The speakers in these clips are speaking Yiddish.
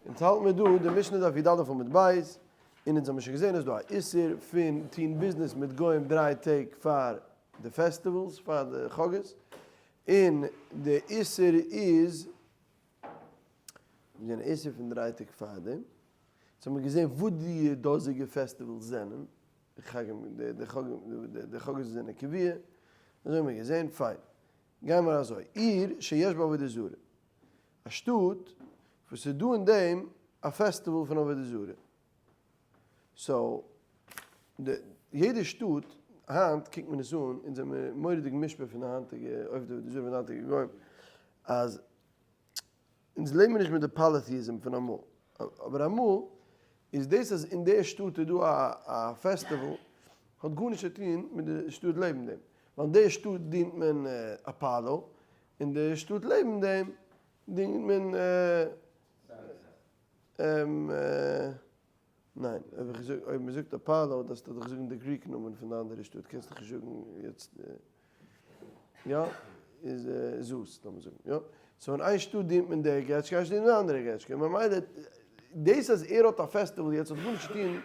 אונז האלט מיר דא די משנה דף י"א עמוד ב', און אונז האמיר שוין געזען אז דא א איסור פון טון ביזנעס מיט גוים דריי טעג פאר די festivals, פאר די חגאות, און די איסור איז, מיר זעען א איסור פון דריי טעג פאר דעם, אונז האמיר געזען וואס די דאזיגע festivals זענען, די חגים, די חגים, די חגאות זענען קביעה, אזוי האמיר געזען, פיין. גיימער אזוי, עיר שיש בה עבודה זרה, א שטאט וואס איז דא אין דעם א festival פון עבודה זרה, so די יעדע שטאט, היינט קוקט מען עס אן, אונז זעמיר מורא'דיג מושפע פון די היינטיגע עובדי עבודה זרה פון די היינטיגע גוים, אז אונז לעבן נישט מיט די polytheism פון אמאל, אבער אמאל איז דאס אז אין די שטאט איז דא א festival האט גארנישט צו טון מיט די שטאט לעבן דעם, ווייל אין די שטאט דינט מען אפאלא, אין די שטאט לעבן דעם דינט מען ניין, אויב איך זאג, אויב מ'זאגט אפאלא דארפסטו דאך זאגן די Greek נאמען פון די אנדערע שטאט, קענסט דאך נישט זאגן יעצט יא, איז זאוס לאמיר זאגן יא, so אין איין שטאט דינט מען די געטשקע, אין איין שטאט דינט מען די אנדערע געטשקע, ממילא דאס אז ער האט א festival יעצט האט גארנישט צו טון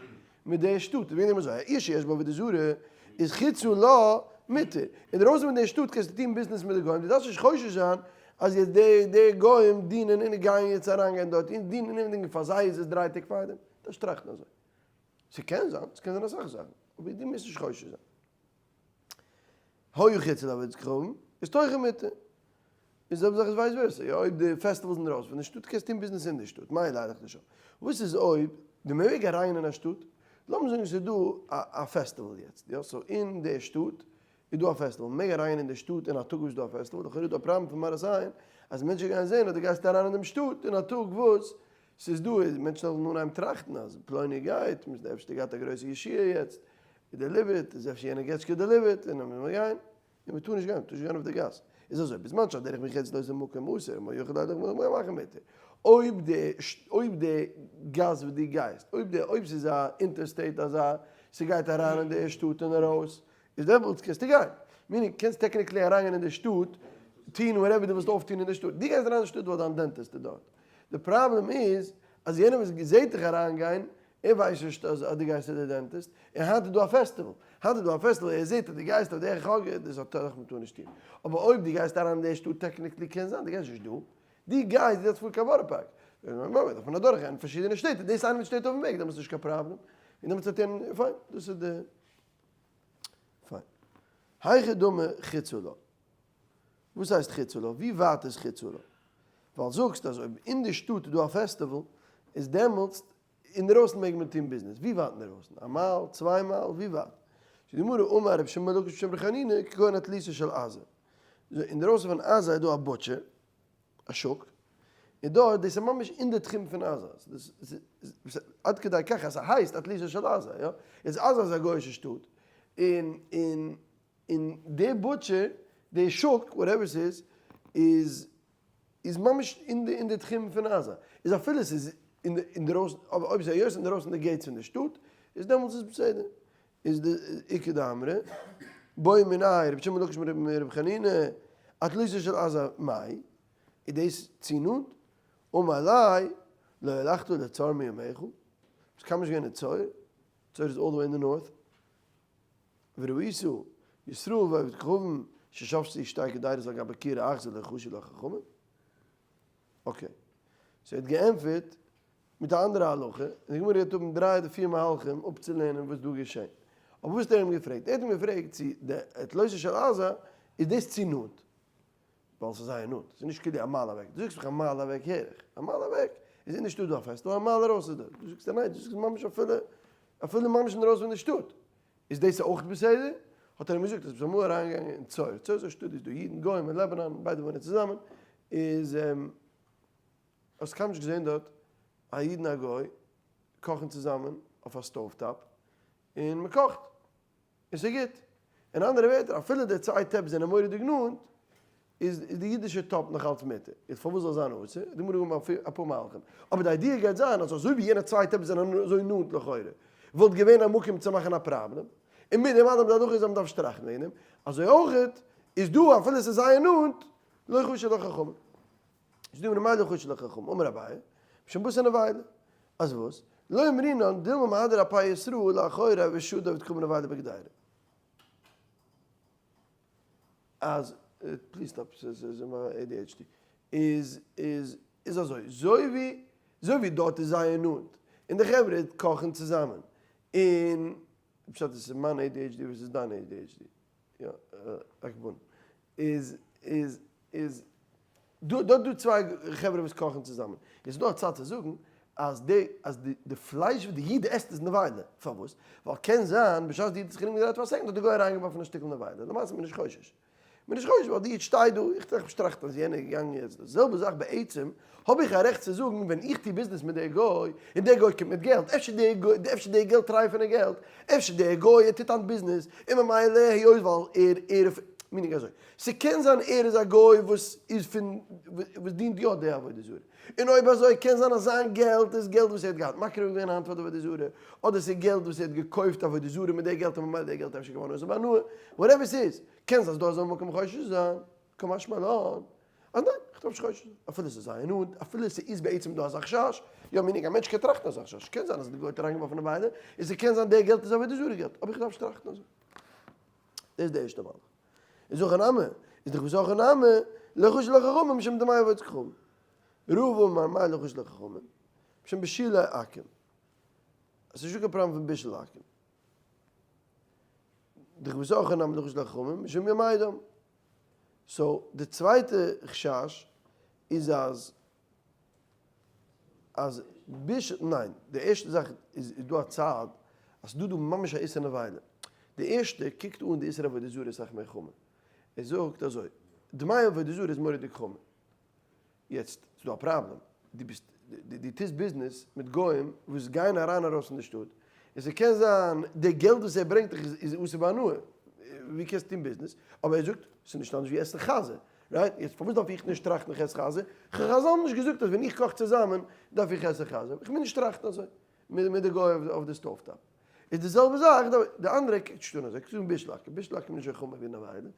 מיט די שטאט, וועגן דעם אזוי, עיר שיש בה עבודה זרה איז חוצה לה מותר, אינדערויסן פון די שטאט קענסטו טון ביזנעס מיט די גוים, דו דארפסט נישט חושש זיין אז יעצט די די גוים דינען און גייען יעצט אריינגיין דארט און דינען און דינגען פאר זיי איז עס דריי טעג פארדעם, דארפסט טראכטן אזוי. ס'קען זיין, ס'קען זיין אסאך זאכן, אבער דו מוזט נישט חושש זיין. היה חוצה לעבודת כוכבים איז תוכה מותר. איז זעלבע זאך איז vice versa, יא אויב די festival איז אינדרויסן פון די שטאט קענסטו טון ביזנעס אין די שטאט, מאי לילך לשם. וואס איז אויב די מעג אריין אין א שטאט, לאמיר זאגן ס'איז דא א festival יעצט, יא so אין די שטאט איז דא א festival, מען מעג אריין אין די שטאט אין א טאג וואס איז דא א festival, לכאורה איז דא א פראבלעם פון מראית עין, אז מענטשן גייען זען אז דו גייסט אריין אין דעם שטאט אין א טאג וואס ס'איז דא, איז מענטשן וועלן אנהייבן טראכטן אז פלוני גייט, מוז דער אפשר געהאט א גרויסע ישועה יעצט, איז delivered, איז אפשר יענער געטשקע delivered, און אז מען גיין, און מען טאר נישט גיין, מען טאר נישט גיין אויף די גאס, איז אזוי, בזמן שהדרך מחוץ לאותו מקום אסור, אם היה יכול לילך במקום אחר מותר. אויב די, אויב די גאס וואס דו גייסט, אויב די, אויב ס'איז א interstate אזא, ס'גייט אריין אין די שטאט און ארויס, איז דעמאלטס קענסטו גיין. meaning קענסט technically אריינגיין אין די שטאט, טון whatever דו ווילסט אויפטון אין די שטאט. דו גייסט אריין אין שטאט ווייל דיין dentist איז דארט. די פראבלעם איז אז יענער וואס זעט דיך אריינגיין, ער ווייסט נישט אז דו גייסט צו די dentist, און היינט איז דא א festival. היינט איז דא א festival, ער זעט אז דו גייסט אויף דרך אגב, דאס האט דאך מ'טאר נישט טון. אבער אויב דו גייסט אריין אין די שטאט technically קען זיין דו גייסט נישט דא. דו גייסט, דו דארפסט פארן קיין בארא פארק. דארף מען אדורכגיין פארשידענע שטעט, און דאס איינע מיט שטעט אויפן וועג, דעמאלטס איז נישט קיין פראבלעם. און דעמאלטס האט ער, פיין, דאס איז די. פיין. היכי דמי חוצה לה. וואס הייסט חוצה לה? ווי ווייט איז חוצה לה? ווייל זאגסט אז אויב אין די שטאט איז דא א festival, איז דעמאלטס אינדערויסן מעג מען טון ביזנעס. ווי ווייט אינדערויסן? א מייל? צוויי מייל? ווי ווייט? זאגט די גמרא, אמר רבי שמעון בן לקיש בשם ר' חנינא, כגון אתלתא של עזה. אינדערויסן פון עזה איז דא א butcher, א שוק, און דארט, דאס איז ממש אין די תחום פון עזה, עד כדי כך אז ס'הייסט אתלתא של עזה, יא? איז עזה איז א גוי'אישע שטאט, און און און די butcher, די שוק, whatever ס'איז, איז איז ממש אין די אין די תחום פון עזה, איז אפילו ס'איז אין די אינדערויסן, אבער אויב ס'איז היות אינדערויסן די gates פון די שטאט, איז דעמאלטס איז בסדר. איז די איכא דאמרי, בעו מיניה רבי שמעון בן לקיש מרבי חנינא, אתלתא של עזה מאי, איז דאס צו נאנט? אמר ליה, לא הלכת לצור מימיך? ביסט קיינמאל נישט געווען אין צור? צור איז all the way in the north. וראית ישראל ועובד כוכבים ששבתו שתי קדירות על גבי כירה אחת ולא חשו לך חכמים? okay. so ער האט געענטפערט מיט א אנדערע הלכה, און די גמרא גייט האבן דריי אדער פיר מהלכים אפצולערנען וואס דא געשען. אבער וואס האט ער אים געפרעגט? ער האט אים געפרעגט צו די אתלתא של עזה איז דאס צו נאנט? ווייל ס'איז זייער נאנט, ס'איז נישט כאילו א מייל אוועק, דו זאגסט מיך א מייל אוועק הער איך, א מייל אוועק איז אין די שטאט דא א festival, א מייל ארויס איז דא, דו זאגסט ניין, דו זאגסט ממש אפילו אפילו ממש אינדרויסן פון די שטאט, איז דאס אויך בסדר? האט ער אים געזאגט אז ביסט אמאל אריינגעגאנגען אין צור, צור איז א שטאט ווי ס'איז דא אידן, גוים און לעבענאן, ביידע וואוינען צוזאמען, איז האסט קיינמאל נישט געזען דארט א איד און א גוי קאכן צוזאמען אויף א stove top און מ'קאכט און ס'איז גוט. אין אנדערע ווערטער, אפילו די צוויי טעפ זענען מורא'דיג נאנט, איז די אידישע טאפ נאך אלץ מותר. איז פארוואס זאל זיין אסור? די גמרא געבן אפאר מהלכים. אבער די idea גייט זיין אז אזוי ווי יענע צוויי טעפ זענען אזוי נאנט לכאורה, וואלט געווען א מקום צו מאכן א פראבלעם, און מיט דעם אלעם די הלכה איז אז מ'דארף שטראכן וועגן דעם, אזוי אויך איז דא אפילו ס'איז זייער נאנט, לא חשו לך חכמים. איז דא מאי לא חשו לך חכמים? אמר אביי. משום בשר נבילה. אז וואס? לא אמרינן דילמא מהדר אפי ישראל לאחורי ושדא ותקום נבילה בגדירה. אז, please stop, ס'איז מיין ADHD. איז, איז, איז אזוי, זוי ווי, זוי ווי דארט איז זייער נאנט, און די חברה קאכן צוזאמען, און, פשט איז ס'איז מיין ADHD וואס איז דיין ADHD? יא, אקבון. איז, איז, איז, דא, דא דא צוויי חברה וואס קאכן צוזאמען. איז דא א צד צו זאגן אז די, אז די, די פלייש וואס די איד עסט איז נבילה. פארוואס? ווייל קען זיין בשעת די איד האט זיך ארומגעדרייט פאר א second האט די גוי אריינגעווארפן א שטיקל נבילה. למעשה איז מען נישט חושש. מען איז נישט חושש ווייל די איד שטייט דא, איך טראכט נישט טראכטן אז יענער איז געגאנגען יעצט. די זעלבע זאך בעצם האב איך א רעכט צו זאגן ווען איך טו ביזנעס מיט דער גוי און דער גוי קומט מיט געלט, אפשר דער גוי, אפשר דער געלט טרייפענע געלט, אפשר דער גוי ער טוט היינט ביזנעס און ממילא היות ווייל ער ער meaning אזוי, ס'קען זיין ער איז א גוי וואס איז פון וואס דינט יא די עבודה זרה, און אויב אזוי קען זיין אז זיין געלט איז געלט וואס ער האט געהאט מקריב געווען היינט פאר די עבודה זרה, אדער ס'איז געלט וואס ער האט געקויפט עבודה זרה מיט די געלט און ממילא די געלט אפשר געווארן אסור בהנאה, whatever ס'איז, קען זיין ס'דא אזא מקום חושש זיין, קא משמע לן אז ניין, איך דארף נישט חושש זיין, אפילו ס'איז זייער נאנט, אפילו ס'איז בעצם דא אזא חשש, יא meaning א מענטש קען טראכטן אזא חשש, קען זיין אז די גוי האט אריינגעווארפן נבילה, און ס'קען זיין די געלט איז עבודה זרה געלט, אבער איך דארף נישט טראכטן אזוי. דאס איז די ערשטע מהלך. איז הכא נמי, איז דאך וואס הכא נמי, לחוש לחכמים משום דמי אבות כחמים. רבא אמר מאי לחוש לחכמים, משום בישולי עכו"ם. עס איז נישטא קיין פראבלעם פון בישול עכו"ם. דאך וואס הכא נמי לחוש לחכמים משום ימידם. so די צווייטע חשש איז אז אז ביש ניין די ערשטע זאך איז איז דא א צד אז ס'דא דא ממש א איסור נבילה די ערשטע קוקט אן די איסור עבודה זרה אסאך מער חמור ער זאגט אזוי דמי עבודה זרה איז מורא'דיג חמור יעצט ס'דא א פראבלעם דו ביסט דו טוסט ביזנעס מיט גוים וואס גייען אריין ארויס פון די שטאט און ס'קען זיין די געלט וואס ער ברענגט דיך איז אסור בהנאה ווי קענסטו טון ביזנעס אבער ער זאגט ס'איז נישט אנדערש ווי עסן חזיר right? יעצט פארוואס דארף איך נישט טראכטן איך עס חזיר? חזל האבן נישט געזאגט אז ווען איך קאך צוזאמען דארף איך עסן חזיר. איך מוז נישט טראכטן אזוי מיט די גוי אויף די stove top. איז די זעלבע זאך די אנדערע קוקט נישט אן אזוי, קוקט אן בישול עכו"ם, בישול עכו"ם איז נישט אזוי חמור ווי נבילה,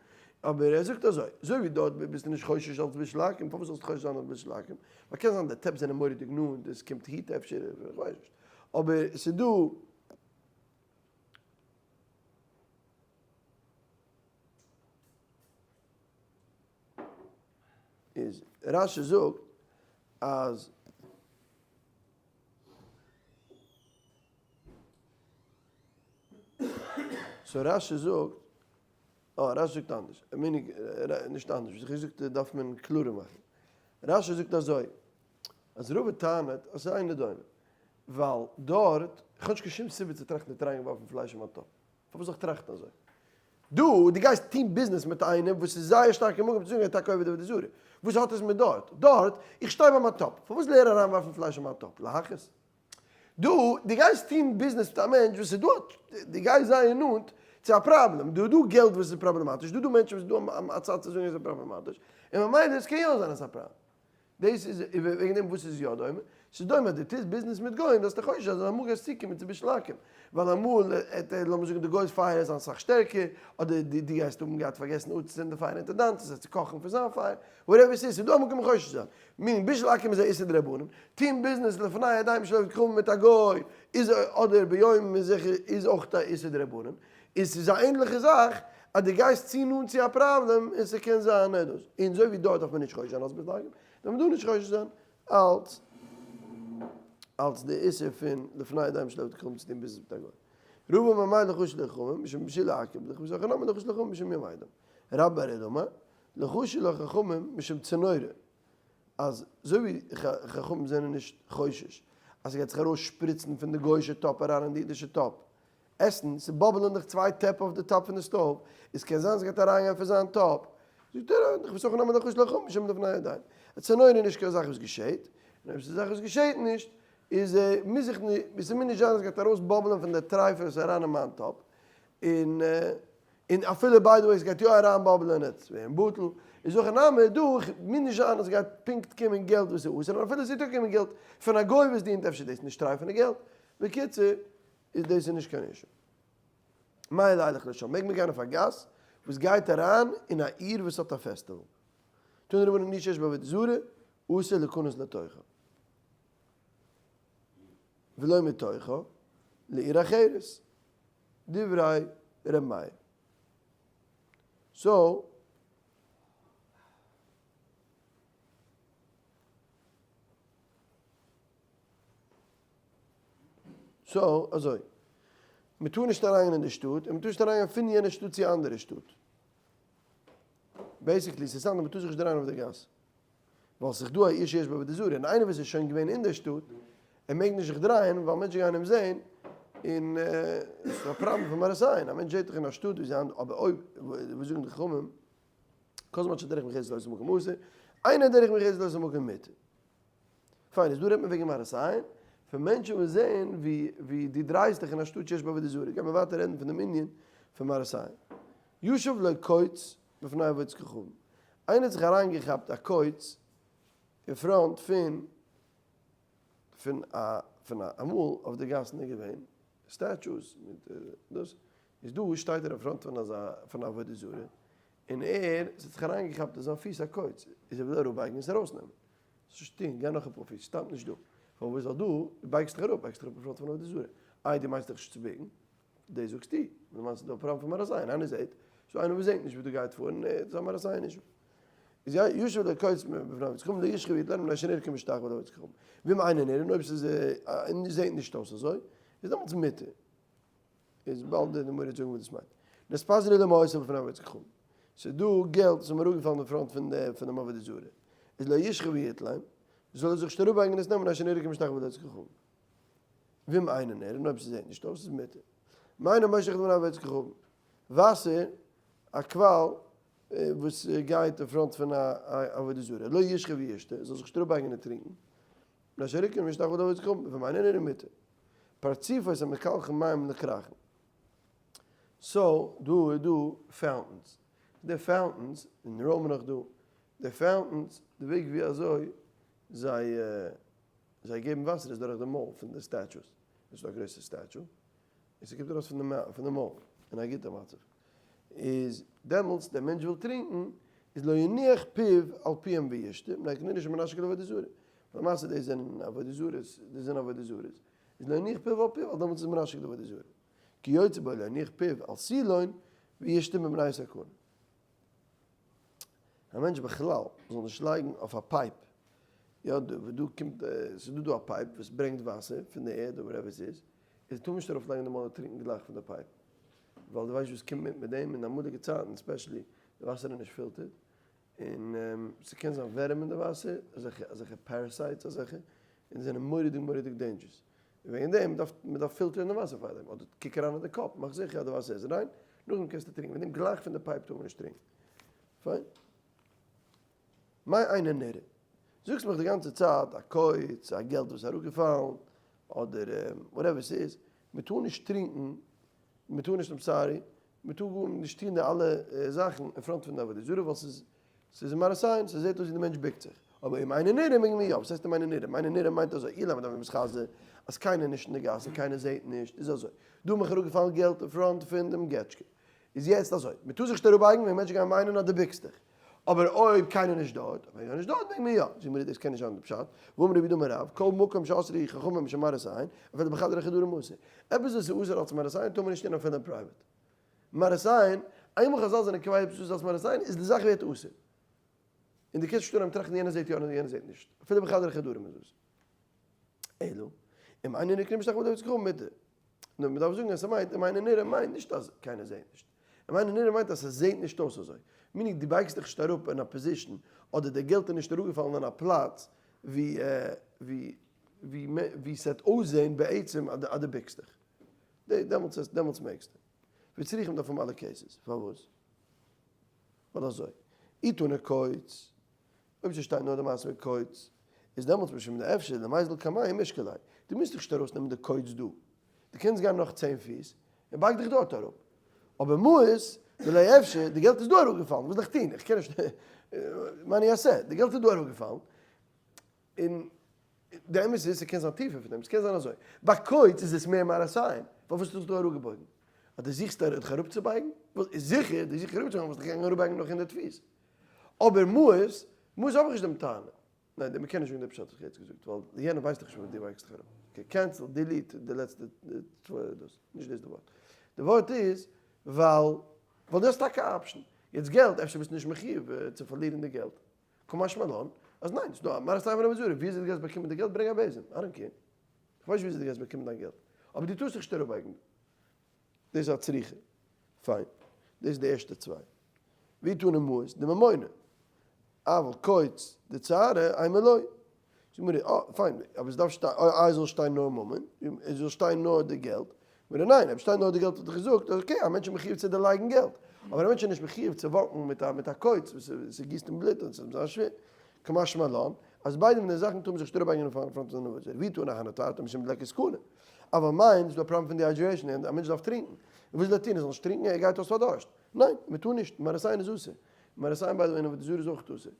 אבער ער זאגט אזוי, אזוי ווי דארט ביסטו נישט חושש אלס בישול עכו"ם, פארוואס זאלסטו חושש זיין אלס בישול עכו"ם? ווייל קען זיין די טעפ זענען מורא'דיג נאנט, עס קומט heat אפשר, איך ווייס נישט, אבער ס'איז דא. איז רש"י זאגט אז so רש"י זאגט, אה רש"י זאגט אנדערש, meaning נישט אנדערש, וואס איך געזאגט דארף מען קלארער מאכן. רש"י זאגט אזוי, אז רבא טענה'ט אז ס'איז אינו דומה, ווייל דארט, איך האב נישט קיין שום סיבה צו טראכטן ער האט אריינגעווארפן פלייש אין מיין טאפ. פארוואס זאל איך טראכטן אזוי? דו, דו גייסט טון ביזנעס מיט איינעם וואס איז זייער שטארק אין מקום צו זאגן ער איז טאקע עובד עבודה זרה. וואס האט עס מיט דארט? דארט, איך שטיי ביי מיין טאפ. פארוואס זאל ער אריינווארפן פלייש אין מיין טאפ? להכעיס? דו, דו גייסט טון ביזנעס מיט א מענטש וואס איז דא, דו גייסט זייער נאנט צו א פראבלעם. דא איז דא געלט וואס איז פראבלעמאטיש, דא איז דא מענטשן וואס איז דא א צד צו זאגן עס איז פראבלעמאטיש, און ממילא עס קען יא זיין אז עס איז א פראבלעם. דאס איז וועגן דעם וואס איז יא דומה, ס'איז דומה אז דו טוסט ביזנעס מיט גוים דארפסטו חושש זיין אז אמאל גייסטו צוקומען צו בישול עכו"ם, ווייל אמאל העט ער לאמיר זאגן די גוי'ס פייער זיין סאך שטערקער, אדער דו גייסט האבן געהאט פארגעסן אנצוצינדן די פייער אונטער דיינס, עס וועט צוקאכן פון זיין פייער, whatever ס'איז, ס'איז דא א מקום חושש זיין. meaning בישול עכו"ם איז א איסור דרבנן, טון ביזנעס לפני עיניים של עובד כוכבים מיט א גוי איז אדער ביום איז זיכער איז אויך א איסור דרבנן, איז ס'איז א ענדליכע זאך אז דו גייסט צו נאנט צו א פראבלעם און ס'קען זיין עדות, און אזוי ווי דארט דארף מען נישט חושש זיין אלס בישול עכו"ם, דארף מען דא נישט חושש זיין אלס אלס די איסור פון לפני עיניים של עובד כוכבים צו טון ביזנעס מיט א גוי. רבא אמר מאי לחוש לחכמים משום בישול עכו"ם, דכוותא הכי נמי לחוש לחכמים משום יום אידם. רבה בר אידא אמר, לחוש לחכמים משום צנורא, אז אזוי ווי חכמים זענען נישט חושש אז ס'גייט זיך ארויס שפריצן פון די גוי'שע טאפ אריין אין די אידישע טאפ עסן, ס' bubble ען דאך צוויי טעפ אויף די טאפ פון די stove, איז קען זיין ס'גייט אריינגיין פון זיין טאפ, זאגט ער איך ווייס אויך נאמען לחוש לחכמים משום לפני עיניים. א צנורא איז נישט קיין זאך וואס געשעהט, און אויב ס'איז א זאך וואס געשעהט נישט, איז מוז איך נישט, ס'מוז נישט זיין אז ס'גייט ארויס bubble ען פון די טרייפות אריין אין מיין טאפ, און און אפילו by the way סגייט יא אריין bubble ען עס ווערן בטל, איז הכי נמי דא מוז נישט זיין אז סגייט פונקט קומען געלט וואס איז אסור, און אפילו ס'וועט יא קומען געלט פון א גוי וואס דינט אפשר דאס נישט טרייפענע געלט, בקיצור איז דאס איז נישט קיין issue. מאי לילך לשם, מעג מען גיין אויף א גאס וואס גייט אריין אין א עיר וואס האט א פעסטיוואל? תנו רבנן מי שיש בה עבודה זרה אסור להיכנס לתוכה. ולא מתוכה לעיר אחרת, דברי ר' מאיר. So. So, אזוי. מ'טאר נישט אריינגיין אין די שטאט, און מ'טאר נישט אריינגיין פון יענע שטאט צו אנדערע שטאט. Basically, ס'איז אנדערש, מ'טאר זיך נישט דרייען אויף די גאס. ווייל ס'איז דא א עיר שיש בה עבודה זרה, און איינער וואס איז שוין געווען אין דער שטאט, ער מעג נישט זיך דרייען, ווייל מענטשן גייען אים זען, און ס'איז א פראבלעם פון מראית עין, א מענטש זעט דיך אין א שטאט ווי זיי האנדלען, אבער אויב, וואס זאגן די חכמים, כל זמן שדרך מרחצת לאותו מקום אסור, אינה דרך מרחצת לאותו מקום מותר. פיין, איז דא רעדט מען וועגן מראית עין, פון מענטשן וואס זעען ווי ווי דו דרייסט דיך אין א שטאט שיש בה עבודה זרה, גיימיר ווייטער רעדן פון דעם ענין פון מראית עין. ישב לו קוץ בפני עבודת כוכבים, איינער האט זיך אריינגעכאפט א קוץ אין front פון פון א פון א אמאל אויף די גאסן איז געווען statues מיט דאס, איז דא שטייט ער אין front פון אזא פון א עבודה זרה, און ער ס'האט זיך אריינגעכאפט אין זיין פיס א קוץ, איז ער וויל אראפבייגן עס ארויסנעמען, זאלסט טון, גיי נאך אפאר פיס, stop נישט דא, פארוואס ווייל דא דו בייגסט דיך אראפ, בייגסט דיך אראפ אין front פון עבודה זרה, איי דו מיינסט דיך נישט צו בוקן, דאס זאגסטו, דו מיינסט דא פראבלעם פון מראית עין, איינער זעט, ס'דא איינער וואס זעט נישט וואס דא גייט פאר, און ער איז א מראית עין נישט. איז ישב לו קוץ בפני עבודת כוכבים, לא ישחה ויטלנו מפני שנראה כמשתחוה לעבודת כוכבים. ואם אינו נראה, און אויב ס'איז זעט נישט אויס אזוי, איז דעמאלטס מותר. איז באלד די גמרא וועט זאגן וואס דאס מיינט. נתפזרו לו מעות בפני עבודת כוכבים. ס'איז דא געלט וואס איז אים אראפגעפאלן אין front פון די פון דעם עבודה זרה. איז לא ישחה ויטלנו, זאל ער זיך נישט אראפבייגן און עס נעמען מפני שנראה כמשתחוה לעבודת כוכבים. ואם אינו נראה, און אויב ס'זעט נישט אויס איז מותר. מעיין המושך בפני עבודת כוכבים. וואסער, א קוואל וואס גייט אין front פון א עבודה זרה. לא ישחה וישתה, זאל זיך נישט אראפבייגן און טרינקען. מפני שנראה כמשתחוה לעבודת כוכבים. ואם אינו נראה מותר. פרציפות המקלחין מים לכרכין. So, דא איז דא fountains. די fountains, אין Rome נאך דא, די fountains, די וועג ווי אזוי זיי זיי געבן וואסער איז דורך די מויל פון די statues. עס איז דא א גרויסע statue, און ס'קומט ארויס פון די מויל, אין א גוטע מצב. איז דעמאלטס דער מענטש וויל טרינקן, איז לא יניח פיו על פיהם וישתה, מפני כנראה שמנשק לעבודה זרה. למעשה דאס זענען עבודה זרות, דאס זענען עבודה זרות. איז לא יניח פיו על פיו, ווייל דעמאלטס איז מנשק לעבודה זרה. כיוצא בו לא יניח פיו על סילון וישתה מפני סכנה. א מענטש בכלל זאל נישט לייגן אויף א pipe, יא דא וואו דא קומט, ס'איז דא דא א pipe וואס ברענגט וואסער פון די ערד אדער whatever ס'איז, איז טאר מען נישט ארויף לייגן די מויל און טרינקן גלייך פון די pipe, ווייל דו ווייסט וואס קומט מיט מיט דעם, אין אמאליגע צייטן especially די וואסער איז נישט filtered, און ס'קען זיין ווערים אין די וואסער, אזעלכע אזעלכע parasites אזעלכע, און זיי זענען מורא'דיג מורא'דיג dangerous, און וועגן דעם דארף מען דארף פילטערן די וואסער פאר דעם, אדער קוק אריין אין די cup, מאך זיכער אז די וואסער איז ריין, נאכדעם קענסטו טרינקען, וועגן דעם גלייך פון די pipe טאר מען נישט טרינקען. פיין. מאי אינו נראה. זאגסט מיך די גאנצע צייט א קוץ, א געלט וואס איז אראפגעפאלן, אדער whatever ס'איז, מען טאר נישט טרינקען, מען טאר נישט, I'm sorry, מען טאר גארנישט טון די אלע זאכן אין front פון די עבודה זרה ווייל ס'איז ס'איז מראית עין, ס'זעט אויס ווי די מענטש בוקט זיך. אבער אם אינו נראה מעג מען יא. וואס הייסט אם אינו נראה? אם אינו נראה מיינט אזוי, אילו מ'דארף מתחזי אז קיינער איז נישט אין די גאס און קיינער זעט נישט, איז אזוי, דא איז מיך אראפגעפאלן געלט אין front פון דעם געטשקע. איז יעצט אזוי, מ'טאר זיך נישט אראפבייגן ווען מענטשן גייען מיינען אז דו בוקסט דיך. אבער אויב קיינער נישט דארט, אויב איינער נישט דארט מעג מען יא. זאגט מיר דאס קען נישט זיין די פשט, והאמר רב יהודה אמר רב, כל מקום שאסרו חכמים משום מראית עין, אפילו בחדרי חדרים אסור. עפעס וואס איז אסור אלס מראית עין טאר מען נישט טון אפילו אין private. מראית עין, איינמאל חזל זענען קובע עפעס אסור אלס מראית עין, איז די זאך ווערט אסור. און דו קענסט נישט אנהייבן טראכטן יענער זעט יא און יענער זעט נישט. אפילו בחדרי חדרים איז אסור. אלא, אם אינו נראה כמשתחוה לעבודת כוכבים מותר. נאר מ'דארף זאגן אז ס'מיינט אם אינו נראה מיינט נישט אז קיינער זעט נישט. אם אינו נראה מיינט אז ס'זעט נישט אויס אזוי. meaning דו בייגסט דיך נישט אראפ אין א position, אדער די געלט איז נישט אראפגעפאלן אין א פלאץ ווי ווי ווי ס'וועט אויסזען בעצם אז דו בוקסט דיך. דעמאלטס דעמאלטס מעגסטו. וצריכים דארף האבן אלע cases. פארוואס? ווייל אזוי. אי תנא קוץ. אויב ס'שטייט נאר די מעשה מיט קוץ, איז דעמאלטס משום דאפשר למיזל קמיה ומישקל ליה. דו מוזט דיך נישט ארויסנעמען די קוץ דא. דו קענסט גיין נאך צען פיס און בייג דיך דארט אראפ. אבער מעות דלא אפשר, די געלט איז דא אראפגעפאלן, וואס זאל איך טון? איך קען נישט, מה אני אעשה? די געלט איז דא אראפגעפאלן, און די אמת איז ס'קען זיין טיפער פון דעם, ס'קען זיין אזוי, ביי קוץ איז עס מער מראית עין, פארוואס האסטו דיך דא אראפגעבויגן? אז דו זוכסט דיך אראפצובייגן? איז זיכער דו זוכסט אראפצובייגן וואלסטו געגאנגען אראפבייגן נאך 100 פיס. אבער מעות, מעות האב איך נישט דעם טענה. ניין, מ'קען נישט זאגן די פשט וואס איך האב יעצט געזאגט, ווייל יענער ווייסט דאך נישט וואס דו בייגסט דיך אראפ. Okay, cancel, delete די לעצטע צוויי דאס, נישט דאס די ווארט. די ווארט איז ווייל ווייל דו האסט טאקע א option. יעצט געלט, אפשר ביסטו נישט מחיוב צו פארלירן די געלט. קא משמע לן אז ניין, ס'דא א מראית עין פון עבודה זרה, ווי אזוי דו גייסט באקומען די געלט ברענג א בעזעם, I don't care. איך ווייס נישט ווי אזוי דו גייסט באקומען דיין געלט, אבער דו טארסט זיך נישט אראפבייגן. דאס איז א צריכה. פיין. דאס איז די ערשטע צוויי. ווי תנא מעות דממונא. אבל קוץ דצערא אימא לא. זאגט מיר אה, פיין, אבער עס דארף שטיין, אה, עס זאל שטיין נאר ממון, עס זאל שטיין נאר די געלט. מיר ניין, אויב שטייט נאר די געלט האט ער געזאגט אז okay, א מענטש איז מחיוב צו דערלייגן געלט, אבער א מענטש איז נישט מחיוב צו walk ן מיט א מיט א קוץ וואס ס'גיסט אים בלוט און ס'איז אים שווער. קא משמע לן אז ביידע פון די זאכן טאר מען זיך נישט אראפבייגן אין front פון די עבודה זרה, ווי טאר נאך הנתרתא משום דליכא סכנה. אבל מים איז דא א פראבלעם פון dehydration, א מענטש דארף טרינקן, און וואס זאל ער טון, ער זאל נישט טרינקן, ער גייט אויס פאר דארשט. ניין, מען טאר נישט, מראית עין איז אסור. מראית עין by the way אין עבודה זרה איז אויך אסור.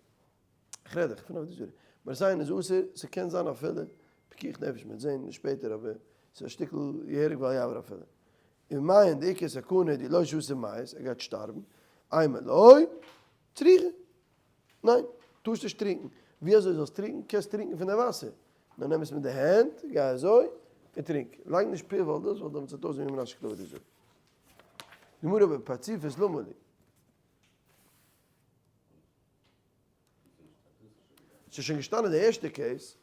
איך רעד דאך פון עבודה זרה. מראית עין איז אסור, ס'קען זיין אפילו פיקוח נפש, מ'וועט זען שפעטער, אבער ס'איז א שטיקל יהרג ואל יעבור אפילו. און מים דאיכא סכנה דלא שתי מית, ער גייט שטארבן, אימא לא, צריכא. ניין, טארסט נישט טרינקן. ווי אזוי זאלסט טרינקן? קענסט טרינקן פון די וואסער. נאר נעם עס מיט די הענט, גיי אזוי, און טרינק. לייג נישט פיו ווייל דאס וואלט דעמאלטס אויסזען ווי מנשק לעבודה זרה. גמרא בפרצופות למה לי. ס'איז שוין געשטאנען די ערשטע case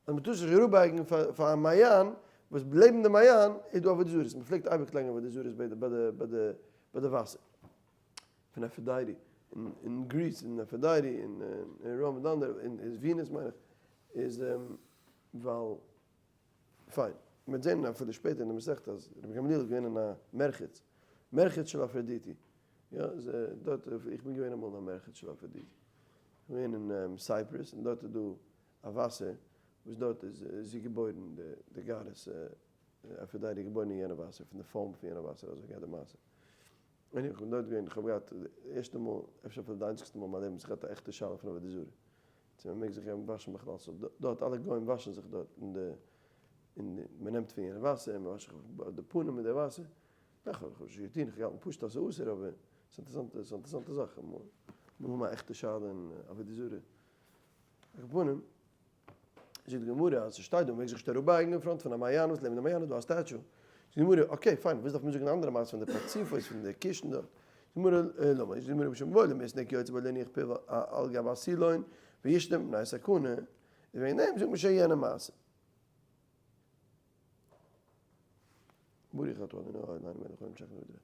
אז מ'טאר זיך נישט אראפבייגן פאר א מעיין וואס לעבן די מעיין איז דא עבודה זרות, מ'פלעגט אייביג לייגן עבודה זרות ביי די וואסער פון אפרודייטי אין Greece און אפרודייטי אין Rome און אנדערע אין Venus מיין איך איז ווייל פיין מ'וועט זען אפילו שפעטער אין די מסכת אז רבי גמליאל איז געווען אין א מרחץ מרחץ של אפרדיטי יא, דארט, איך בין געווען אמאל אין א מרחץ של אפרדיטי. איך בין געווען אין Cyprus און דארט איז דא א וואסער וואס דארט איז זי געבוירן, די goddess אפרודייטי איז געבוירן אין יענע וואסער, פון די foam פון יענע וואסער, אזוי גייט די מעשה. און איך בין דארט געווען, איך האב געהאט די ערשטע מאל, אפשר אפילו די איינציגסטע מאל אין מיין לעבן וואס איך האב געהאט א עכטע שאלה פון עבודה זרה. צו מען מעג זיך גיין וואשן בכלל, סאו דארט אלע גוים וואשן זיך דארט אין די, אין די, מען נעמט פון יענע וואסער און מען וואשט זיך די פנים מיט די וואסער. איך האב נישט געטון, איך האב געהאלטן פשוט אז ס'איז אסור, אבער ס'איז אינטערעסאנט, ס'איז א אינטערעסאנטע זאך, אמאל האבן א עכטע שאלה אין עבודה זרה. על כל פנים, זאגט די גמרא אז ס'שטייט דא מ'מעג זיך נישט אראפבייגן אין front פון א מעיין וואס לעבן די מעיין איז דא א statue. זאגט די גמרא, okay פיין, וואס דארף מען זאגן די אנדערע מעשה פון די פרצופות פון די קישן דארט? זאגט די גמרא, למה? זאגט די גמרא משום בעי למיתני כיוצא בו להניח פיו על גבי הסילון וישתה מפני הסכנה, איז וועגן דעם זאגט מען שוין יענע מעשה. ברוך אתה אדוני אלוהינו מלך העולם שהכל נהיה בדברו.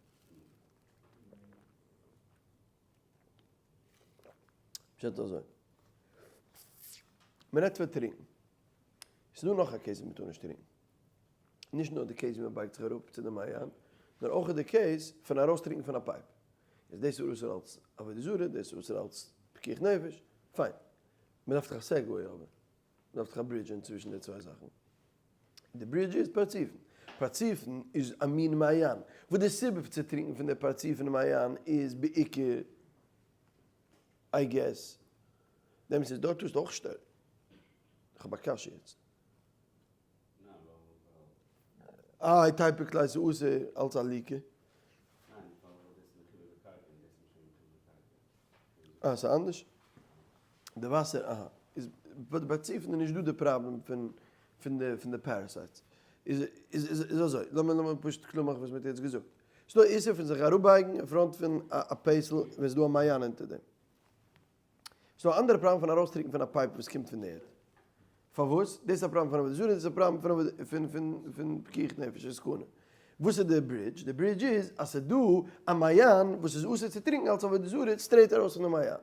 פשט אזוי. מען רעדט פון טרינקן. ס'איז דא נאך א case ווי מען טאר נישט טרינקן. נישט נאר די case ווי מען בייגט זיך אראפ צו די מעיין, נאר אויך די case פון ארויסטרינקן פון א pipe. איז דאס אסור אלס עבודה זרה, דאס אסור אלס פיקוח נפש. פיין. מען דארף דאך א segue אבער. מען דארף דאך א ברידזש אינצווישן די צוויי זאכן. די ברידזש איז פרצופין. פרצופין איז א מין מעיין, וואס די סיבה צו טרינקן פון די פרצופין מעיין איז בעיקר I guess דעם ס'איז דארט טוסטו אויך שטערן. איך האב א קשיא יעצט. איי typically ס'איז אסור אלס עליקה. אה, ס'איז אנדערש? די וואסער, אהא. איז ביי פרצופין איז נישט דא די פראבלעם פון פון די פון די parasites. איז איז איז אזוי, לאמיר לאמיר פשוט קלאר מאכן וואס מ'האט יעצט געזאגט. ס'איז דא איסור פון זיך אראפבייגן אין front פון א פעסל ווען ס'איז דא א מעיין אונטער דעם. ס'איז דא א אנדערע פראבלעם פון ארויסטרינקן פון א pipe וואס קומט פון די ערד. פארוואס? דאס איז א פראבלעם פון עבודה זרה, דאס איז א פראבלעם פון פון פון פון פיקוח נפש און סכנה. וואס איז די ברידזש? די ברידזש איז אז ס'איז דא א מעיין וואס איז אסור צו טרינקן אלס עבודה זרה straight ארויס פון די מעיין.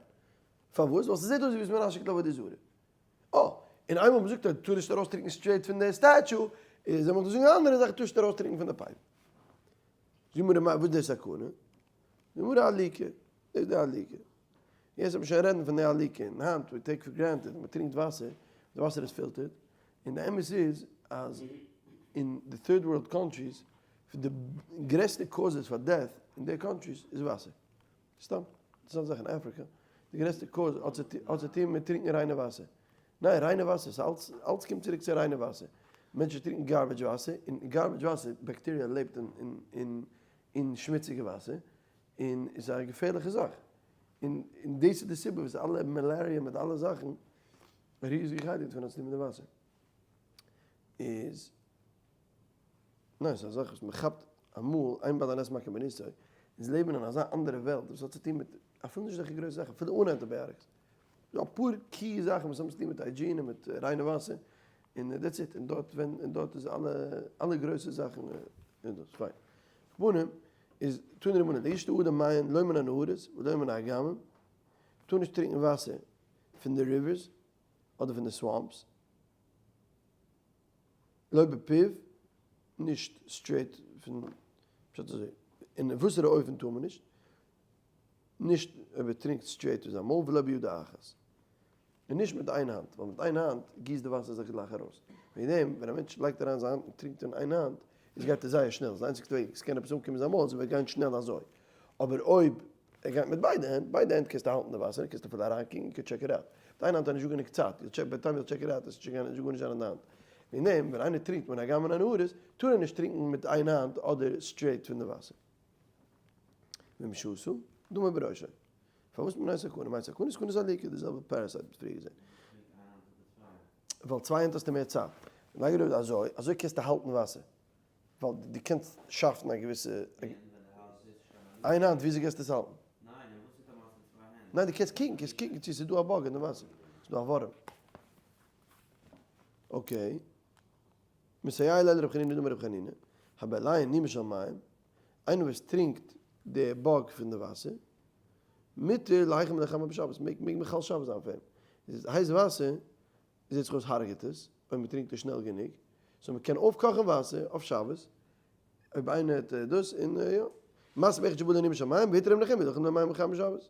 פארוואס? ווייל ס'זעט אויס ווי ביסט מנשק לעבודה זרה. אה, און איינמאל מ'זאגט אז טאר נישט ארויסטרינקן straight פון די statue, איז זאל מען דאך זאגן א אנדערע זאך, טארסט ארויסטרינקן פון די pipe. זאג מיר וואס איז די סכנה? זאג מיר עליקה, דאס איז די עליקה. יעצט וועט מען שוין רעדן פון די עליקה, און היינט we take for granted, מען טרינקט וואסער, די וואסער איז filtered, און די אמת איז אז אין די third world countries, פון די גרעסטע causes פאר death אין די countries איז וואסער. סתם, אינטערעסאנטע זאך אין אפריקא, די גרעסטע cause האט צו טון מיט טרינקן ריינע וואסער. ניין, ריינע וואסער, ס'אלץ, אלץ קומט צוריק צו ריינע וואסער. מענטשן טרינקן garbage וואסער, און garbage וואסער, באקטעריע לעבט אין אין שמוציגע וואסער, און איז א געפערליכע זאך. און און דאס איז די סיבה וואס אלע מעלעריע מיט אלע זאכן. א ריזיגע חלק דערפון האט צוטון מיט די וואסער. איז ניין, ס'איז א זאך וואס מ'כאפט אמאל, איין בעל הנס מכה בניסו, אונז לעבן אין אזא אנדערע וועלט וואס האט צוטון מיט אפילו נישט אזעלכע גרויסע זאכן, אפילו אן antibiotics. ס'דא אפאר key זאכן וואס האבן צוטון מיט hygiene און מיט ריינע וואסער, און that's it, און דארט ווען, און דארט איז אלע, אלע גרויסע זאכן איז דאס, פיין. על כל פנים, איז תנו רבנן, לא ישתה אדם מים לא מן הנהרות ולא מן האגמים, מ'טאר נישט טרינקן וואסער פון די rivers אדער פון די swamps, לא בפיו, נישט straight פון, פשט אזוי, אין וואסערע אופן טאר מען נישט, נישט אויב ער טרינקט straight פון זיין מויל, ולא בידו אחת, און נישט מיט איין האנט, ווייל מיט איין האנט גיסט די וואסער זיך גלייך ארויס, וועגן דעם ווען א מענטש לייגט אריין זיין האנט און טרינקט אין איין האנט, איז גייט ער זייער שנעל, ס'איז די איינציגסטע וועג עס קען עפעס אנקומען אין זיין מויל, ס'וועט גיין שנעל אזוי, אבער אויב ער גייט מיט ביידע הענט, ביידע הענט קענסטו האלטן די וואסער, קענסט אפילו אריינקוקן, קענסט check it out. מיט איין האנט איז נישטא גענוג צייט, you check, by the time you check it out איז שוין נישטא גארנישט זיין אין די האנט. וועגן דעם ווען איינער טרינקט מן האגם ומן הנהרות, טאר ער נישט טרינקן מיט איין האנט אדער straight פון די וואסער. ואם שתה, דמו בראשו. פארוואס מפני סכנה? מאי סכנה? סכנה איז א ליקוי, די זעלבע parasite וואס פריער געזען. ווייל צוויי הענט האסטו מער צייט. לייג אראפ אזוי, אזוי קענסטו האלטן וואסער. ווייל דו קענסט שאפן א געוויסע. איין האנט וויאזוי קענסטו עס האלטן? ניין דו קענסט קוקן, קענסט קוקן צו עס איז דא א bug אין די וואסער, ס'איז דא א ווארעם. okay. מסייע ליה לרב חנינא דאמר רב חנינא, הבולע נימא של מים, איינער וואס טרינקט די bug פון די וואסער, מותר להחים ולחמם בשבת, מעג מען מחלל שבת זיין פאר אים. הייס וואסער זעט זיך אויס הרג'ט עס, אויב מען טרינקט עס שנעל גענוג, so מען קען אויפקאכן וואסער אויף שבת, אויב איינער האט דאס, און יא. מעשה באחד שבלע נימא של מים, והתיר ר' נחמיה להחים למים ולחמם בשבת.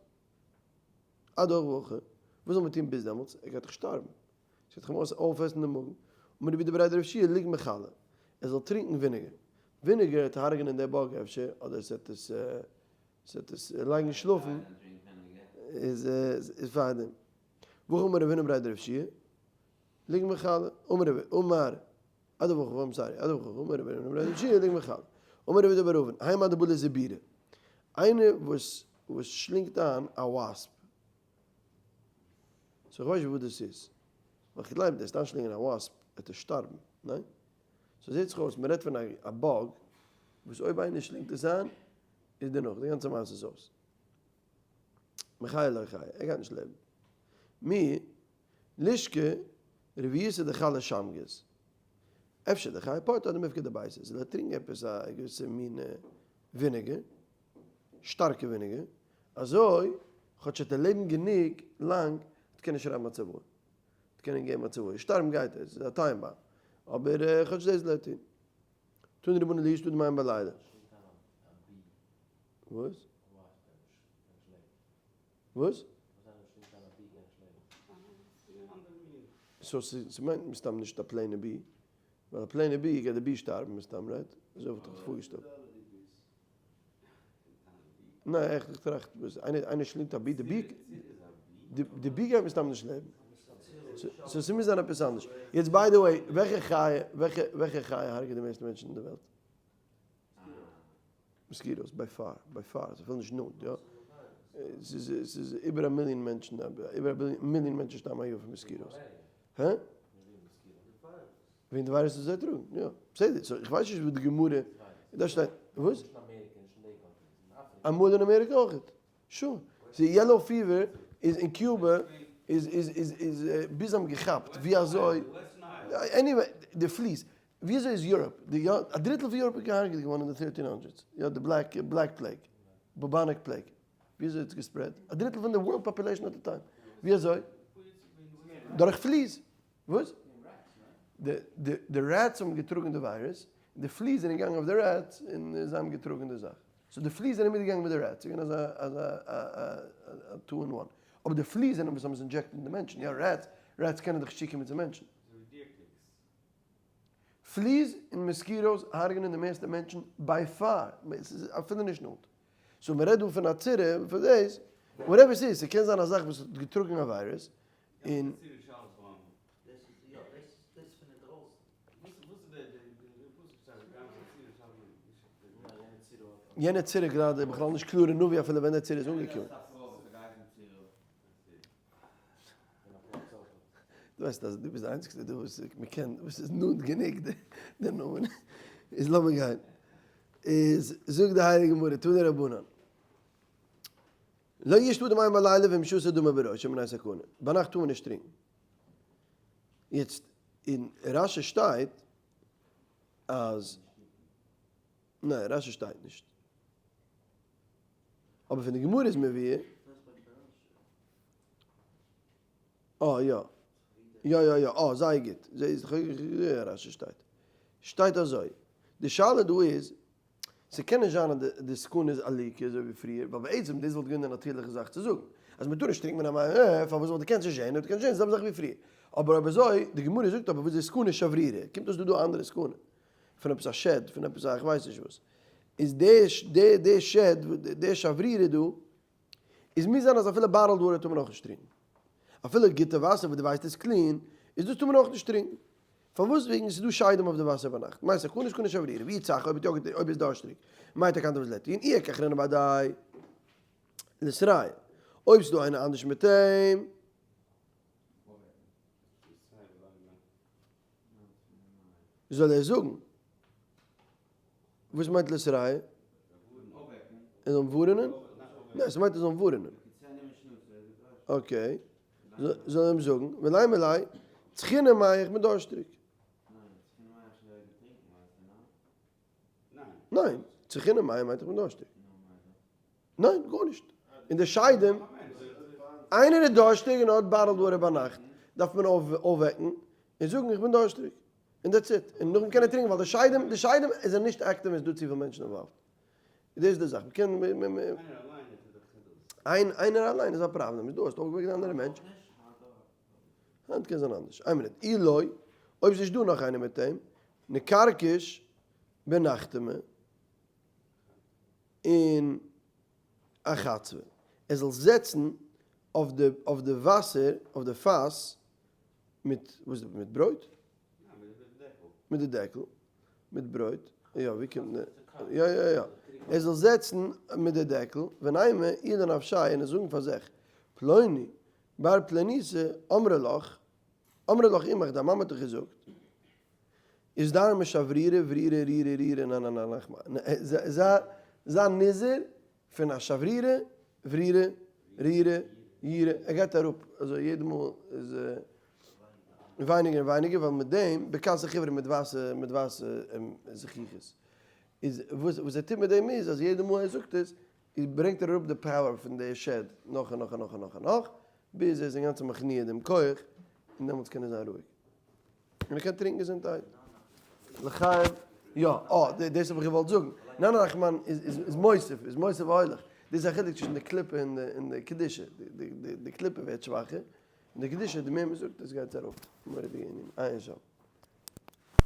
אדורך וואכן, וואס זאל מען טון ביז דעמאלטס, ער גייט דאך שטארבן. עס וועט זיך אים אויפעסן די מאגן, אמר רב יהודה בריה דרב יהושע ליגמר חלא, ער זאל טרינקן vinegar, vinegar וועט הרג'נען די bug אפשר, אדער עס וועט עס עס וועט עס לייגן שלאפן, איז איז פארדעם. והכי אמר רב הונא בריה דרב יהושע ליגמר חלא, אמר רב אמר אדער והכי I'm sorry, אדער והכי אמר רב הונא בריה דרב יהושע ליגמר חלא, אמר רב יהודה בר אבין, האי מאן דבלע זיבורא, איינער וואס וואס שלינגט איין א wasp, so איך ווייס נישט וואס דאס איז, ווייל איך גלייב דאס איינשלינגען א wasp וועט ער שטארבן, ניין? so זעט זיך אויס מ'רעדט פון א bug וואס אויב איינער שלינגט עס איין איז דערנאך די גאנצע מעשה איז אויס. מחיי לא חיי, ער גייט נישט לעבן. מי לישקע רביעיתא דחלה שמגז. אפשר דחיי פורתא אדער מיפקא דביתא, זאל ער טרינקען עפעס א געוויסע מין vinegar, שטארקע vinegar, אזוי כאטש וועט ער לעבן גענוג לאנג צו קענען שרייבן א צוואה, צו קענען געבן א צוואה, שטארבן גייט ער, ס'איז א time bomb, אבער כאטש דאס זאל ער טון. תנו רבנן לא ישתה אדם מים בלילה. וואס? וואס? so ס'מיינט מסתם נישט א plain ע bee, ווייל א plain ע bee גייט די bee שטארבן מסתם, right? אזוי וואלט איך זיך פארגעשטעלט. ניין עכט איך טראכט וואס איינער איינער שלינגט א bee די bee די bee גייט מסתם נישט לעבן. so ס'מוז זיין עפעס אנדערש. יעצט by the way וועלכע חיה וועלכע וועלכע חיה הרג'ט די מערסטע מענטשן אין די וועלט? mosquitoes by far by far ס'איז אפילו נישט נאנט יא. ס'איז ס'איז איבער א מיליאן מענטשן איבער א מיליאן מענטשן שטארבן א יאר פון mosquitoes. הע? וועגן די וויירוס וואס זיי טראגן, יא. בסדר, so איך ווייס נישט וואס די גמרא, דא שטייט, וואס? אמאל אין אמעריקע אויך. sure. ס'איז yellow fever איז אין קובא איז איז איז איז ביז זיי האבן געכאפט ווי אזוי, anyway, די fleas, ווי אזוי איז Europe, די יא, א דריטל פון Europe איז געהארגעט געווארן אין די thirteen hundreds, יא די black black plague, bubonic plague, ווי אזוי האט עס גע spread? א דריטל פון די world population at the time, ווי אזוי? דורך fleas. וואס? די rats האבן געטראגן די וויירוס, און די fleas זענען געגאנגען אויף די rats און זיי האבן געטראגן די זאך. so די fleas זענען מיטגעגאנגען מיט די rats, ס'איז געווען אזא אזא א two in one. אבער די fleas זענען וואס האבן עס injected אין די מענטשן, יא rats, rats קענען דאך שיקען מיט צו מענטשן. fleas און mosquitoes הרג'נען די מערסטע מענטשן by far, ס'איז אפילו נישט נאנט. so מ'רעדט דא פון א צירה פון דאס, whatever ס'איז, ס'קען זיין א זאך וואס האט געטראגן א וויירוס, און. יענע צירה גראדע איז בכלל נישט קלאר אין נביא אפילו ווען די צירה איז אנגעקומען. דו ווייסט אז דו ביסט די איינציגסטע דא וואס מען קען, וואס איז נאנט גענוג די נאמען. איז לאמיר גיין. איז זאגט די הייליגע גמרא, תנו רבנן, לא ישתו אדם מים בלילה ואם שתה דמו בראשו מפני סכנה. ביינאכט טאר מען נישט טרינקען. יעצט אין רשי שטייט אז, ניין רשי שטייט נישט. אבער פון די גמרא איז מבואר. אה יא. יא יא יא. אה זייער גוט. זעה רשי שטייט. שטייט אזוי. די שאלה דא איז, ס'קען נישט זיין אז די סכנה איז עלוקה אזוי ווי פריער, ווייל בעצם דאס וואלט געווען די נאטירליכע זאך צו זאגן, אז מ'טאר נישט טרינקען מן המים, אה, פארוואס ווייל דו קענסט נישט זען, אויב דו קענסט זען איז די זעלבע זאך ווי פריער. אבער אויב אזוי, די גמרא זאגט אבער וואס איז די סכנה שברירה, קומט אויס דא דא א אנדערע סכנה, פון עפעס א שד, פון עפעס א כ'ווייס נישט וואס. איז די די די שד, די שברירה דא, איז מוז זיין אז אפילו bottled water טאר מען אויך נישט טרינקען. אפילו גוטע וואסער וואס דו ווייסט איז clean, איז דאס טאר מען אויך נישט טרינקען. פארוואס? וועגן ס'איז דא שדים אויף די וואסער ביינאכט. מאי סכנה סכנה שברירה, ואי צח אויב האט יא געטרינקען, אויב איז דארשטריג, מאי תקנתא וואס לעט און אי אחרינא בהדיה ליתרעיה. אויב ס'איז דא איינער אנדערש מיט אים. זאל ער זאגן. וואס מיינט ליתרעיה? ער זאל אים ווארענען? ניין, ס'מיינט ער זאל אים ווארענען. okay. זאל ער אים זאגן, ולימא ליה, צחינא מיא איך בין דארשטריג. ניין, צחינא מיא מיינט איך בין דארשטריג. ניין, גארנישט. אין די שדים, איינער איז דארשטיג און האט bottled water ביינאכט, דארף מען אויפוועקן און זאגן איך בין דארשטיג. און that's it. און נאכדעם קען ער טרינקען ווייל די שדים, די שדים זענען נישט active ווען ס'איז דא צופיל מענטשן involved. דאס איז די זאך. מ'קען איינער אליין איז א פראבלעם. איז דא האסט אויפגעוועקט די אנדערע מענטש. היינט קען זיין אנדערש. איין מינוט. אי לא, אויב ס'נישט דא נאך איינער מיט אים, ניקרקש בנחתמא. און א חצבה, ער זאל זעצן אויף די אויף די וואסער, אויף די פאס, מיט וואס מיט ברויט? מיט די דעקל, מיט ברויט, יא ווי קומט די, יא יא יא, ער זאל זעצן מיט די דעקל, ונימא איהו לנפשיה און ער זאגן פאר זיך, פלוני בר פלוניתא אמרה לך, אמרה לך אמך דיין מאמע האט דיך געזאגט, איז דיין משברירה ורירה רירה רירה נא נא נא נחמ נ זיי זיי נזהר פון א שברירה ורירה רירה יירה ער גייט אראפ אזוי יעדע מאל איז ווייניגער און ווייניגער ווייל מיט דעם בכסה חיוורא מיט ווייסע מיט ווייסע זכוכית איז וואס וואס ער טוט מיט דעם איז אז יעדע מאל ער זאגט עס איז ברענגט ער אראפ די power פון די שד נאך און נאך און נאך און נאך און נאך ביז ער איז אינגאנצן מכניע דעם כח און דעמאלטס קען ער זיין רואיג. און ער קען טרינקען געזונטהייט. לחיים, יא, אה, דאס האב איך געוואלט זאגן. ניין נחמן איז מוסיף, איז מוסיף והולך. דאס איז א חילוק צווישן די קליפה און די קדושה. די קליפה ווערט שוואכער, און די קדושה, די מער מען זאגט עס גייט עס ארויף. מורא'דיגע ענין. עיין שם.